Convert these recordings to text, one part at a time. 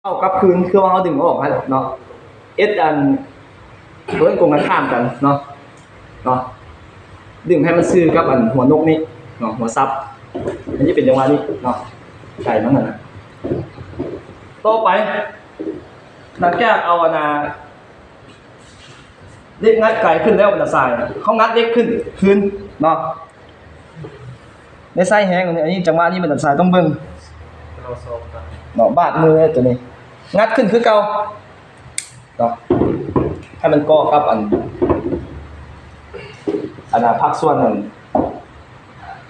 ເຂົ້າກັບຄືນ ຄືວ່າເຮົາດຶງອອກຫັ້ນເນາະ ເຮັດອັນ ເອີ້ນກົງກັນຂ້າມກັນເນາະ ເນາະ ດຶງໃຫ້ມັນຊື່ກັບອັນຫົວນົກນີ້ເນາະ ຫົວສັບ ມັນຈະເປັນຈັງຫວະນີ້ເນາະ ໄກມັນຫັ້ນນະ. ຕໍ່ໄປ ຫຼັງຈາກເອົາອັນນ່າ ເຫຼັກງັດໄກຂຶ້ນແລ້ວບັນດາຊາຍ ເຮົາງັດເຫຼັກຂຶ້ນ ຄືນເນາະ ໄດ້ໃຊ້ແຮງ ອັນນີ້ ອັນນີ້ຈັງຫວະນີ້ບັນດາຊາຍຕ້ອງເບິ່ງເນາະ ບາດມືຕົວນີ້ ງັດຂຶ້ນຄືເກົ່າເນາະ ໃຫ້ມັນເກາະກັບອັນ ອັນນ່າ ພາກສ່ວນອັນ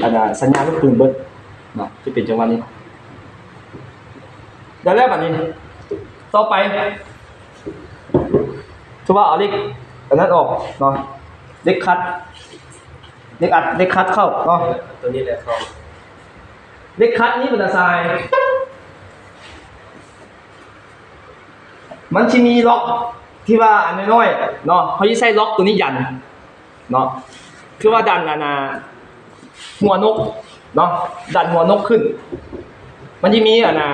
ອັນນ່າ ສັນຍາລູກປືນເບິດເນາະ ຈະເປັນຈັງຫວະນີ້. ໄດ້ແລ້ວບັດນີ້ ຕໍ່ໄປ ຄືວ່າເອົາເຫຼັກອັນນັ້ນອອກເນາະ ເຫຼັກຂັດ ເຫຼັກອັດ ເຫຼັກຂັດເຂົ້າເນາະ ຕົວນີ້ແຫຼະເຂົ້າ ເຫຼັກຂັດນີ້ບັນດາຊາຍ ມັນຊິມີລັອກທີ່ວ່າອັນນ້ອຍໆເນາະ ເຮົາຊິໃຊ້ລັອກຕົວນີ້ຢັນ ເນາະ ຄືວ່າດັນອັນນ່າ ຫົວນົກເນາະ ດັນຫົວນົກຂຶ້ນ ມັນຈະມີອັນນ່າ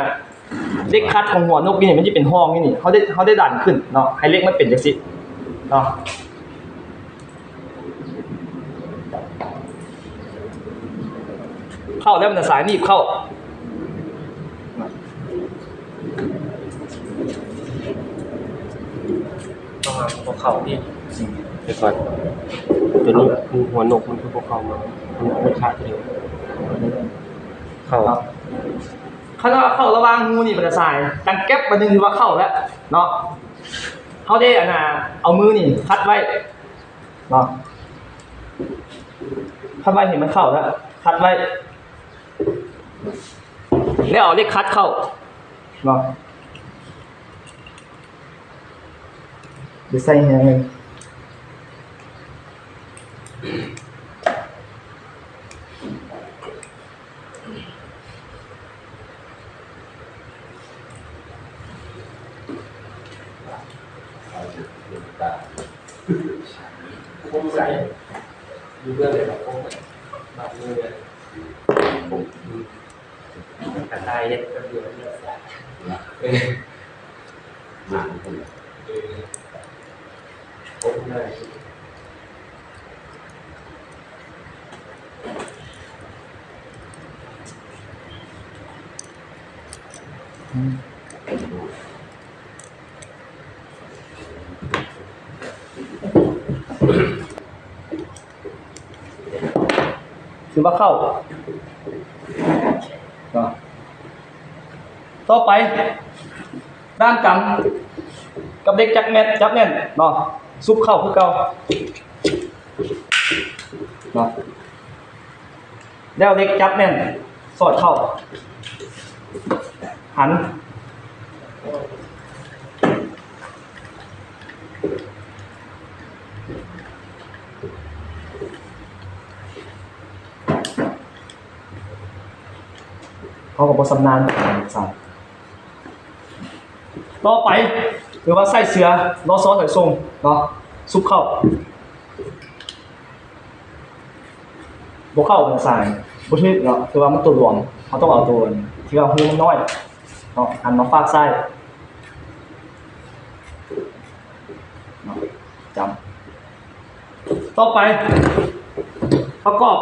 ເຫຼັກຂັດຂອງຫົວນົກຢູ່ນີ້ ມັນຈະເປັນຮ່ອງຢູ່ນີ້ ເຮົາໄດ້ ເຮົາໄດ້ດັນຂຶ້ນເນາະ ໃຫ້ເຫຼັກມັນເປັນຈັ່ງຊີ້ເນາະ ເຂົ້າແລ້ວມັນສາຍໜີບເຂົ້າ. ເຂົ້າຫາຫົວເຂົ່ານີ້ ອືມ ແຕ່ກ່ອນ ຕົວນີ້ ຫົວນົກມັນຄືບໍ່ເຂົ້າມາ ມັນ ມັນຂາດເອງ ເຂົ້າ ຄັນວ່າເຂົ້າລະຫວ່າງຮູນີ້ ບັນດາຊາຍ ດັງແກັບບາດໜຶ່ງ ຖືວ່າເຂົ້າແລ້ວເນາະ ເຮົາໄດ້ອັນນ່າ ເອົາມືນີ້ຂັດໄວ້ເນາະ ຂັດໄວ້ ເຫັນມັນເຂົ້າແລ້ວ ຂັດໄວ້ ແລ້ວເອົາເຫຼັກຂັດເຂົ້າເນາະ ຢ່າໃສ່ແຮງເລີຍ ຄົມໃສ ຢູ່ເບື້ອງໃດກໍຄົມ ບາດມື ຄົມ ກະຖ່າຍເຮັດແປັບດຽວ ເອີ ມາຄົມ ເອີ ຄົມເລີຍ ອືມ. ຖືວ່າເຂົ້າເນາະ ຕໍ່ໄປ ດ້າມກຳກັບເຫຼັກຈັບແໜ້ນ ຈັບແໜ້ນເນາະ ຊຸບເຂົ້າຄືເກົ່າເນາະ. ແລ້ວເຫຼັກຈັບແໜ້ນ ສອດເຂົ້າ ຫັນ ເຮົາກໍບໍ່ຊຳນານປານໃດ. ຕໍ່ໄປ ຖືວ່າໃສ່ເສື້ອ ລໍຊໍຖອຍສົ່ງເນາະ ຊຸບເຂົ້າ ບໍ່ເຂົ້າ ສາຍບໍ່ຖືກເນາະ ຄືວ່າມັນຕົວລວມ ເຮົາຕ້ອງເອົາຕົວທີ່ວ່າຮູມັນນ້ອຍເນາະ ຫັນມາຟາກຊ້າຍເນາະ ຈຳ. ຕໍ່ໄປ ປະກອບ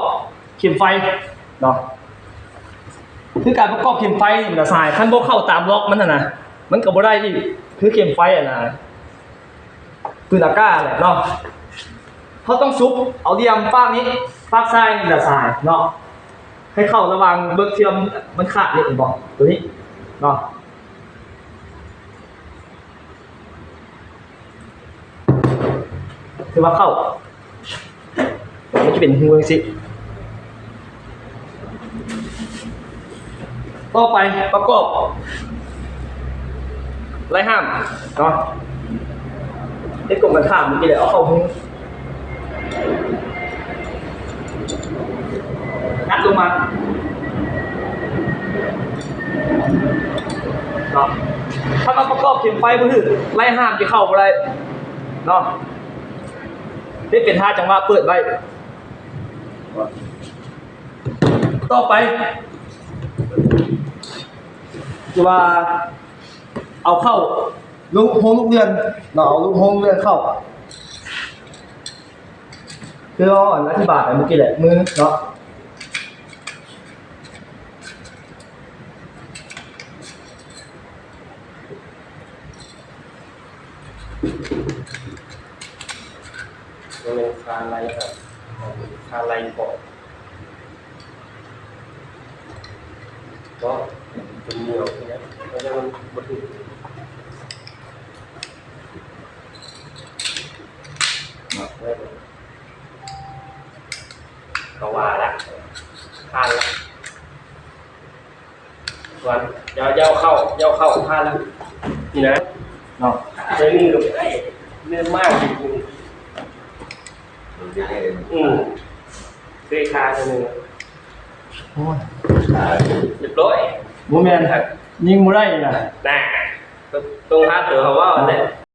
ເຂັມໄຟເນາະ ຄືການປະກອບເຂັມໄຟນີ້ນະ ສາຍ ຄັນບໍ່ເຂົ້າຕາມລັອກມັນຫັ້ນນະ ມັນກໍບໍ່ໄດ້ອີກ ຄືເຂັມໄຟຫັ້ນນະ ປືນອາກາດແຫຼະເນາະ ເຮົາຕ້ອງຊຸບເອົາຫຼ່ຽມຟາກນີ້ ຟາກຊ້າຍນີ້ລະ ສາຍເນາະ ໃຫ້ເຂົ້າລະຫວ່າງເບິກທີ່ມັນຂາດນີ້ ເຫັນບໍ່ ຕົວນີ້ເນາະ. ຖືວ່າເຂົ້າ ມັນຈະເປັນຮູຈັ່ງຊີ້. ຕໍ່ໄປປະກອບໄລ່ຫ້າມເນາະ ເຮັດກົງກັນຂ້າມນີ້ແຫຼະ ເອົາເຂົ້າຮູ ງັດລົງມາເນາະ ຖ້າເຮົາປະກອບເຂັມໄຟບໍ່ຖືກ ໄລ່ຫ້າມຈະເຂົ້າບໍ່ໄດ້ເນາະ ເຮັດເປັນຫ້າຈັງຫວະເປີດໄວ້. ຕໍ່ໄປ ຄືວ່າ ເອົາເຂົ້າ ລູກໂຮງລູກເຮືອນເນາະ ເອົາລູກໂຮງເຮືອນເຂົ້າ ຄືເຮົາອັນອະທິບາຍໄປເມື່ອກີ້ແຫຼະ ມືເນາະ ບໍ່ແມ່ນຄາໄລ ຄາໄລເກາະ ເນາະ ເປັນໜຽວເນຍ ເພາະວ່າມັນບໍ່ຖືກ ເນາະ ກໍວ່າລະ ຜ່ານລະ ວ່າ ຢ່າ ຢ່າເຂົ້າ ຢ່າເຂົ້າ ຜ່ານລະ ນີ້ນະ ເນາະ ໃນມືກໍ ເອີຍ ເລື່ອນມາກ ອືມ ເຕະຂາເທື່ອໜຶ່ງ ໂອ້ຍ ຮຽບຮ້ອຍ ບໍ່ແມ່ນ ຍິງບໍ່ໄດ້ນະ ນະ ຕ້ອງຫາຕົວເຮົາເວົ້າຫັ້ນແຫຼະ.